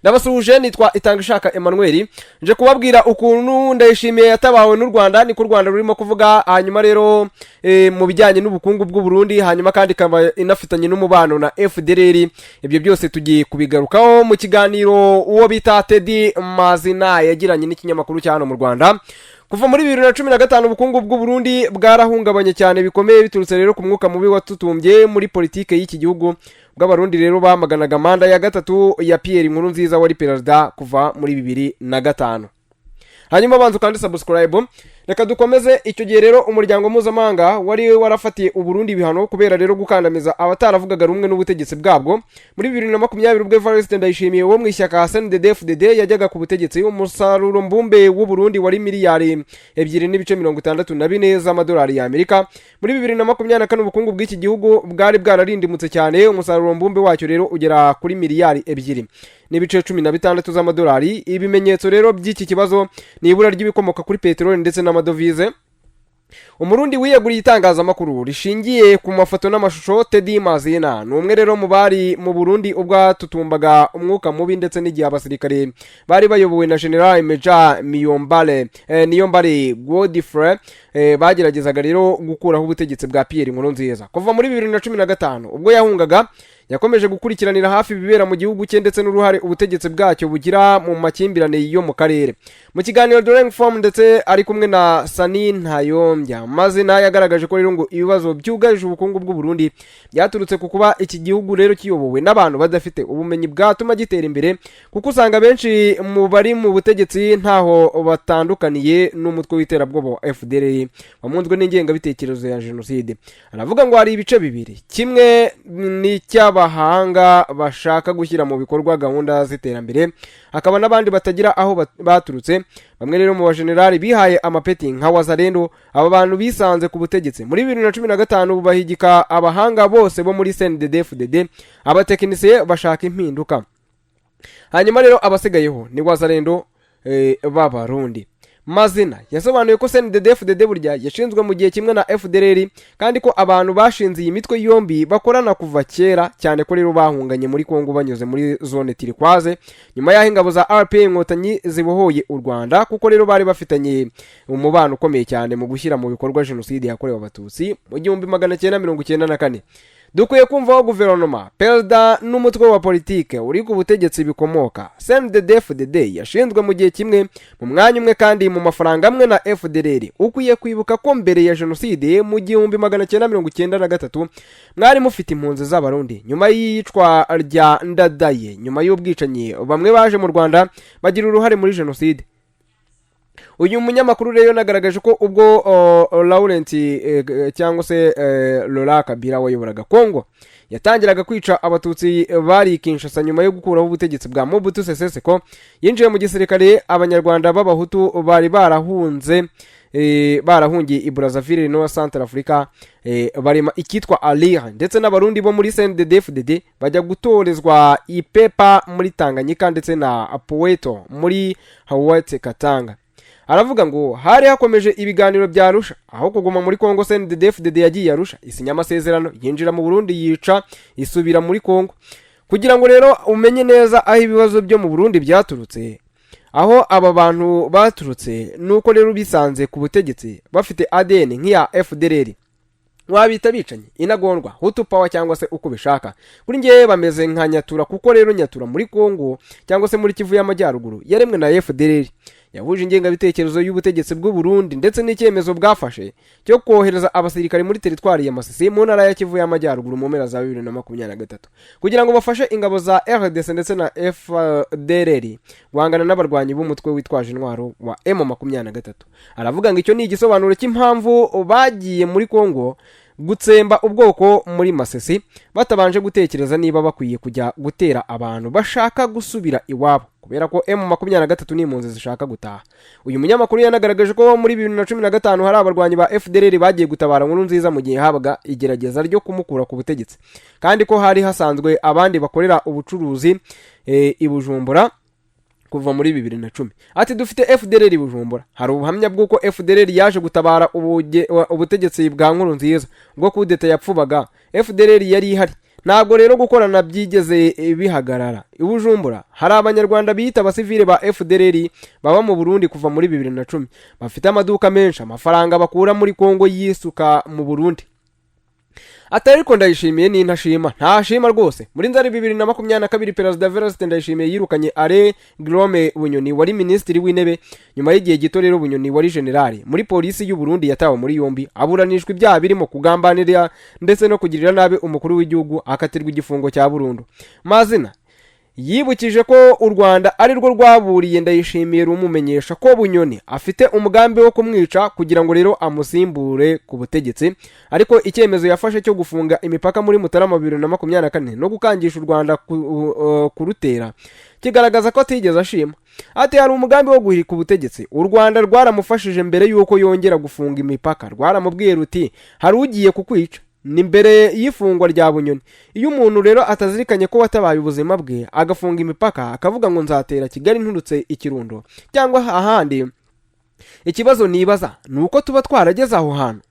Ndabasuhuje, nitwa Itangishaka Emmanuel. Nje kubabwira ukuntu Ndayishimiye yatabawe n'u Rwanda, niko u Rwanda rurimo kuvuga. Hanyuma rero mu bijyanye n'ubukungu bw'u Burundi, hanyuma kandi ikaba inafitanye n'umubano na FDLR. Ibyo byose tugiye kubigarukaho mu kiganiro uwo bita Teddy Mazina yagiranye n'ikinyamakuru cya hano mu Rwanda. Kuva muri 2015, ubukungu bw'u Burundi bwarahungabanye cyane bikomeye, biturutse rero ku mwuka mubi watutumbye muri politike y'iki gihugu, bw'Abarundi rero bamaganaga manda ya gatatu ya Pierre Nkurunziza wari perezida kuva muri 2005. Hanyuma banza ukande subscribe, reka dukomeze. Icyo gihe rero umuryango mpuzamahanga wari warafatiye Uburundi ibihano kubera rero gukandamiza abataravugaga rumwe n'ubutegetsi bwabwo. Muri 2020, ubwo Evariste Ndayishimiye wo mu ishyaka CNDD-FDD yajyaga ku butegetsi, umusaruro mbumbe w'u Burundi wari miliyari 2.64 z'amadolari y'Amerika. Muri 2024, ubukungu bw'iki gihugu bwari bwararindimutse cyane, umusaruro mbumbe wacyo rero ugera kuri miliyari 2.16 z'amadolari. Ibimenyetso rero by'iki kibazo ni ibura ry'ibikomoka kuri peteroli ndetse n'amadovize. Umurundi wiyeguriye itangazamakuru rishingiye ku mafoto n'amashusho, Teddy Mazina, ni umwe rero mu bari mu Burundi ubwo hatutumbaga umwuka mubi, ndetse n'igihe abasirikare bari bayobowe na General Major Miyombare Niyombare Godfrey bageragezaga rero gukuraho ubutegetsi bwa Pierre Nkurunziza. Kuva muri 2015 ubwo yahungaga, yakomeje gukurikiranira hafi ibibera mu gihugu cye ndetse n'uruhare ubutegetsi bwacyo bugira mu makimbirane yo mu karere. Mu kiganiro Doreng Form ndetse ari kumwe na Sani Ntayombya, Mazina yagaragaje ko rero ngo ibibazo byugarije ubukungu bw'u Burundi byaturutse ku kuba iki gihugu rero kiyobowe n'abantu badafite ubumenyi bwatuma gitera imbere, kuko usanga benshi mu bari mu butegetsi ntaho batandukaniye n'umutwe w'iterabwoba wa FDLR wamunzwe n'ingengabitekerezo ya jenoside. Aravuga ngo hari ibice bibiri: kimwe ni icy'abahanga bashaka gushyira mu bikorwa gahunda z'iterambere, hakaba n'abandi batagira aho baturutse. Bamwe rero mu bajenerali bihaye amapeti nka Wazalendo. Aba bantu bisanze ku butegetsi muri 2015, bahigika abahanga bose bo muri CNDD-FDD, abatekinisiye bashaka impinduka. Hanyuma rero abasigayeho ni Wazalendo b'Abarundi. Mazina yasobanuye ko CNDD-FDD burya yashinzwe mu gihe kimwe na FDLR, kandi ko abantu bashinze iyi mitwe yombi bakorana kuva kera cyane, ko rero bahunganye muri Kongo banyuze muri zone Turquoise nyuma y'aho ingabo za RPA Inkotanyi zibohoye u Rwanda, kuko rero bari bafitanye umubano ukomeye cyane mu gushyira mu bikorwa jenoside yakorewe Abatutsi mu 1994. Dukwiye kumva aho guverinoma, perezida n'umutwe wa politike uri ku butegetsi bikomoka. CNDD-FDD yashinzwe mu gihe kimwe, mu mwanya umwe kandi mu mafaranga amwe na FDLR. Ukwiye kwibuka ko mbere ya jenoside mu 1993 mwari mufite impunzi z'Abarundi nyuma y'iyicwa rya Ndadaye, nyuma y'ubwicanyi bamwe baje mu Rwanda bagira uruhare muri jenoside. Uyu munyamakuru rero yanagaragaje ko ubwo Laurent cyangwa se Laurent Kabila wayoboraga Congo yatangiraga kwica Abatutsi bari i Kinshasa nyuma yo gukuraho ubutegetsi bwa Mobutu Sese Seko, yinjiye mu gisirikare Abanyarwanda b'Abahutu bari barahunze, barahungiye i Brazzaville no Central Africa, barema icyitwa ALIR, ndetse n'Abarundi bo muri CNDD-FDD bajya gutorezwa Ipepa muri Tanganyika ndetse na Pweto muri Haut Katanga. Aravuga ngo hari hakomeje ibiganiro bya Arusha. Aho kuguma muri Kongo, CNDD-FDD yagiye Arusha, isinya amasezerano, yinjira mu Burundi, yica, isubira muri Kongo. Kugira ngo rero umenye neza aho ibibazo byo mu Burundi byaturutse, aho aba bantu baturutse, nuko rero bisanze ku butegetsi bafite ADN nk'iya FDLR, wabita bicanyi, intagondwa, Hutu Power cyangwa se uko bishaka. Kuri ngewe bameze nka Nyatura, kuko rero Nyatura muri Kongo cyangwa se muri Kivu y'Amajyaruguru yaremwe na FDLR, yahuje ingengabitekerezo y'ubutegetsi bw'u Burundi ndetse n'icyemezo bwafashe cyo kohereza abasirikare muri teritwari ya Masisi mu ntara ya Kivu y'Amajyaruguru mu mpera za 2023 kugira ngo bafashe ingabo za RDC ndetse na FDLR guhangana n'abarwanyi b'umutwe witwaje intwaro wa M23. Aravuga ngo icyo ni igisobanuro cy'impamvu bagiye muri Kongo gutsemba ubwoko muri Masisi batabanje gutekereza niba bakwiye kujya gutera abantu bashaka gusubira iwabo, kubera ko M23 ni impunzi zishaka gutaha. Uyu munyamakuru yanagaragaje ko muri 2015 hari abarwanyi ba FDLR bagiye gutabara Nkurunziza mu gihe habaga igerageza ryo kumukura ku butegetsi, kandi ko hari hasanzwe abandi bakorera ubucuruzi i Bujumbura kuva muri 2010. Ati: "Dufite FDLR i Bujumbura. Hari ubuhamya bw'uko FDLR yaje gutabara ubutegetsi bwa Nkurunziza ubwo kudeta yapfubaga. FDLR yari ihari. Ntabwo rero gukorana byigeze bihagarara. I Bujumbura hari Abanyarwanda biyita abasivile ba FDLR baba mu Burundi kuva muri 2010, bafite amaduka menshi. Amafaranga bakura muri Kongo yisuka mu Burundi. Atari ariko Ndayishimiye ni ntashima, ntashima rwose. Muri Nzeri 2022, Perezida Evariste Ndayishimiye yirukanye Alain Guillaume Bunyoni wari Minisitiri w'Intebe. Nyuma y'igihe gito rero, Bunyoni wari generali muri polisi y'u Burundi yatawe muri yombi, aburanishwa ibyaha birimo kugambanira ndetse no kugirira nabi umukuru w'igihugu, akatirwa igifungo cya burundu. Mazina yibukije ko u Rwanda ari rwo rwaburiye Ndayishimiye, rumumenyesha ko Bunyoni afite umugambi wo kumwica kugira ngo rero amusimbure ku butegetsi. Ariko icyemezo yafashe cyo gufunga imipaka muri Mutarama 2024 no gukangisha u Rwanda kurutera kigaragaza ko atigeze ashima. Ati: "Hari umugambi wo guhirika ubutegetsi. U Rwanda rwaramufashije mbere y'uko yongera gufunga imipaka, rwaramubwiye ruti 'hari ugiye kukwica'." Ni mbere y'ifungwa rya Bunyoni. Iyo umuntu rero atazirikanye ko watabaye ubuzima bwe, agafunga imipaka, akavuga ngo nzatera Kigali nturutse i Kirundo cyangwa ahandi, ikibazo nibaza ni uko tuba twarageze aho hantu.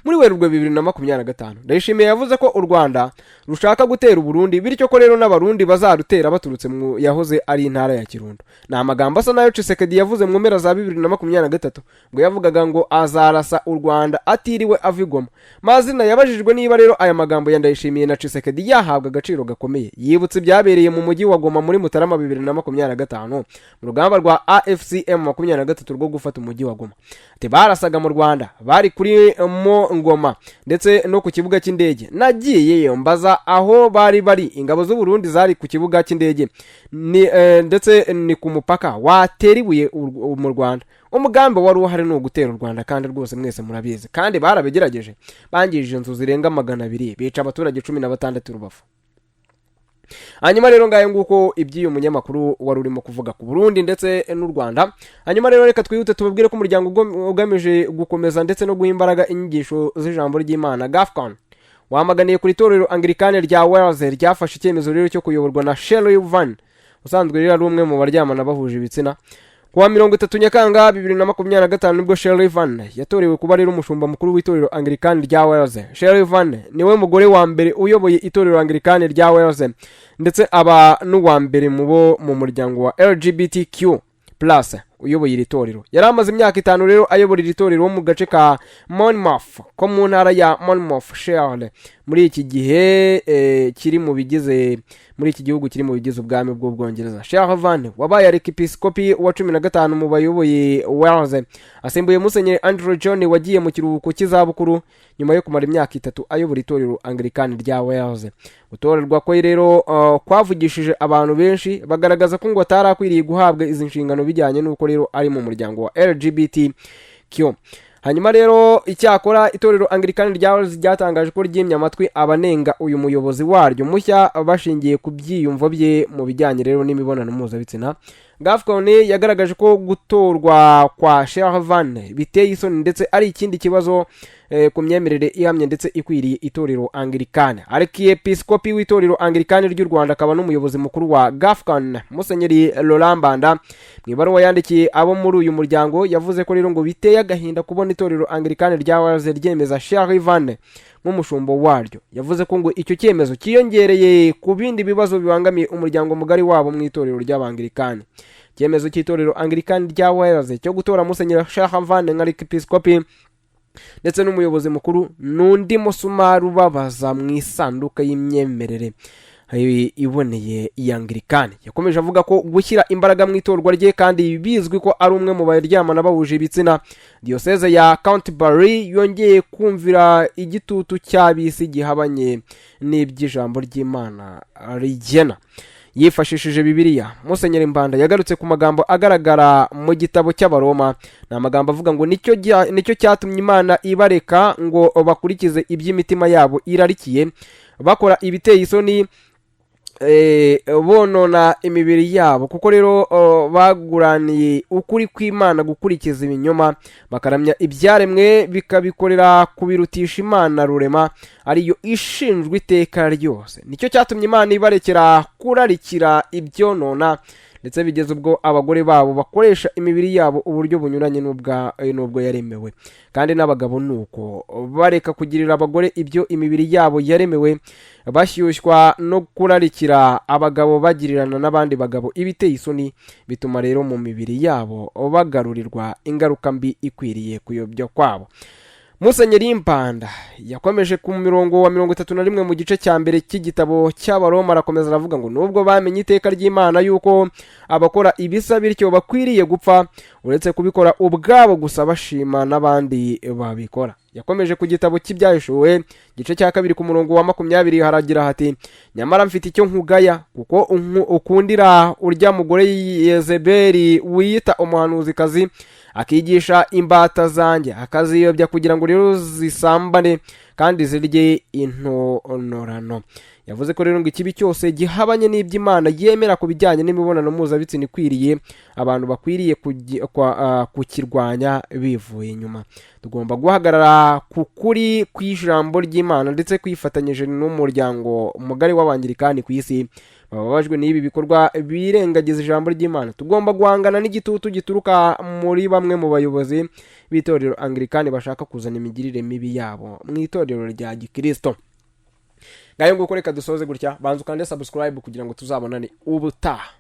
Muri Werurwe 2025, Ndayishimiye yavuze ko u Rwanda rushaka gutera Uburundi, bityo ko rero n'Abarundi bazarutera baturutse mu yahoze ari intara ya Kirundo. Ni amagambo asa nayo Tshisekedi yavuze mu mpera za 2023, ngo yavugaga ngo azarasa u Rwanda atiriwe ava i Goma. Mazina yabajijwe niba rero aya magambo ya Ndayishimiye na Tshisekedi yahabwa agaciro gakomeye. Yibutse ibyabereye mu mujyi wa Goma muri Mutarama 2025, mu rugamba rwa AFC M23 rwo gufata umujyi wa Goma. Ati: "Barasaga mu Rwanda bari kuri mo Ngoma ndetse no ku kibuga cy'indege. Nagiyeyo mbaza aho bari bari. Ingabo z'u Burundi zari ku kibuga cy'indege ni ndetse ni ku mupaka watera ibuye mu Rwanda. Umugambi wari uhari ni ugutera u Rwanda, kandi rwose mwese murabizi, kandi barabigerageje. Bangije inzu zirenga 200, bica abaturage 16 Rubavu." Hanyuma rero ngayo nguko iby'uyu munyamakuru wari urimo kuvuga ku Burundi ndetse n'u Rwanda. Hanyuma rero reka twihute tubabwire ko umuryango ugamije gukomeza ndetse no guha imbaraga inyigisho z'ijambo ry'Imana, GAFCON, wamaganiye kuri itorero Anglikane rya Wales ryafashe icyemezo rero cyo kuyoborwa na Sherry Van, usanzwe rero ari umwe mu baryamana bahuje ibitsina. Kuwa 30 Nyakanga 2025 nibwo Sherry Van yatorewe kuba rero umushumba mukuru w'itorero Anglikane rya Wales. Sherry Van niwe mugore wa mbere uyoboye itorero Anglikane rya Wales, ndetse aba n'uwa mbere mu bo mu muryango wa LGBTQ+ uyoboye iri torero. Yari amaze imyaka 5 rero ayobora iri torero wo mu gace ka Monmouth ko mu ntara ya Monmouthshire, muri iki gihe kiri mu bigize muri iki gihugu kiri mu bigize ubwami bw'Ubwongereza. Sherry Van wabaye Arkipiskopi wa 15 mu bayoboye Wales, asimbuye Musenyeri Andrew John wagiye mu kiruhuko cy'izabukuru nyuma yo kumara imyaka 3 ayobora itorero Anglikani rya Wales. Gutorerwa kwe rero kwavugishije abantu benshi, bagaragaza ko ngo atari akwiriye guhabwa izi nshingano bijyanye n'uko rero ari mu muryango wa LGBTQ. Hanyuma rero icyakora itorero Anglikani rya Wales ryatangaje ko ryimye amatwi abanenga uyu muyobozi waryo mushya bashingiye ku byiyumvo bye mu bijyanye rero n'imibonano mpuzabitsina. GAFCON yagaragaje ko gutorwa kwa Shervan biteye isoni ndetse ari ikindi kibazo ku myemerere ihamye ndetse ikwiriye itorero Anglikane. Arkiyepiskopi w'itorero Anglikane ry'u Rwanda akaba n'umuyobozi mukuru wa GAFCON, Musenyeri Laurent Mbanda, mu ibaruwa yandikiye abo muri uyu muryango, yavuze ko rero ngo biteye agahinda kubona itorero Anglikane rya Wales ryemeza Shervan nk'umushumba waryo. Yavuze ko ngo icyo cyemezo cyiyongereye ku bindi bibazo bibangamiye umuryango mugari wabo mu itorero ry'Abangilikani. Icyemezo cy'itorero Anglikani rya Wales cyo gutora Musenyeri Shervan nka arkipiskopi ndetse n'umuyobozi mukuru n'undi musumari ubabaza mu isanduka y'imyemerere iboneye y'Anglikani. Yakomeje avuga ko gushyira imbaraga mu itorwa rye kandi bizwi ko ari umwe mu baryamana bahuje ibitsina, Diyoseze ya Canterbury yongeye kumvira igitutu cy'ab'isi gihabanye n'iby'ijambo ry'Imana rigena. Yifashishije Bibiliya, Musenyeri Mbanda yagarutse ku magambo agaragara mu gitabo cy'Abaroma. Ni amagambo avuga ngo nicyo cyatumye Imana ibareka ngo bakurikize iby'imitima yabo irarikiye, bakora ibiteye isoni, bonona imibiri yabo, kuko rero baguraniye ukuri kw'Imana gukurikiza ibinyoma, bakaramya ibyaremwe bikabikorera kubirutisha Imana rurema. ariyo ishinjwa iteka ryose. Nicyo cyatumye Imana ibarekera kurarikira ibyonona, ndetse bigeze ubwo abagore babo bakoresha imibiri yabo uburyo bunyuranye n'ubwo yaremewe. Kandi n'abagabo ni uko, bareka kugirira abagore ibyo imibiri yabo yaremewe, bashyushywa no kurarikira abagabo, bagirirana n'abandi bagabo ibiteye isoni. Bituma rero mu mibiri yabo bagarurirwa ingaruka mbi ikwiriye kuyobya kwabo. Musenyeri Mbanda yakomeje ku mirongo wa 31 mu gice cya mbere cy'igitabo cy'Abaroma, arakomeza aravuga ngo nubwo bamenye iteka ry'Imana yuko abakora ibisa bityo bakwiriye gupfa, uretse kubikora ubwabo gusa bashima n'abandi babikora. Yakomeje ku gitabo cy'Ibyahishuwe, igice cya kabiri, ku murongo wa 20, haragira hati: "Nyamara mfite icyo nkugaya, kuko ukundira urya mugore Yezebeli wiyita umuhanuzikazi, akigisha imbata zanjye, akaziyobya kugira ngo rero zisambane kandi zirye intonorano." Yavuze ko rero ngo ikibi cyose gihabanye n'iby'Imana yemera ku bijyanye n'imibonano mpuzabitsina ikwiriye, abantu bakwiriye kukirwanya bivuye inyuma. Tugomba guhagarara ku kuri kw'ijambo ry'Imana, ndetse kwifatanyije n'umuryango mugari w'Abangirikani ku isi bababajwe n'ibi bikorwa birengagiza ijambo ry'Imana. Tugomba guhangana n'igitutu gituruka muri bamwe mu bayobozi b'itorero Anglikani bashaka kuzana imigirire mibi yabo mu itorero rya gikirisito. Ngayo nguko, reka dusoze gutya. Banza ukande subscribe kugira ngo tuzabonane ubutaha.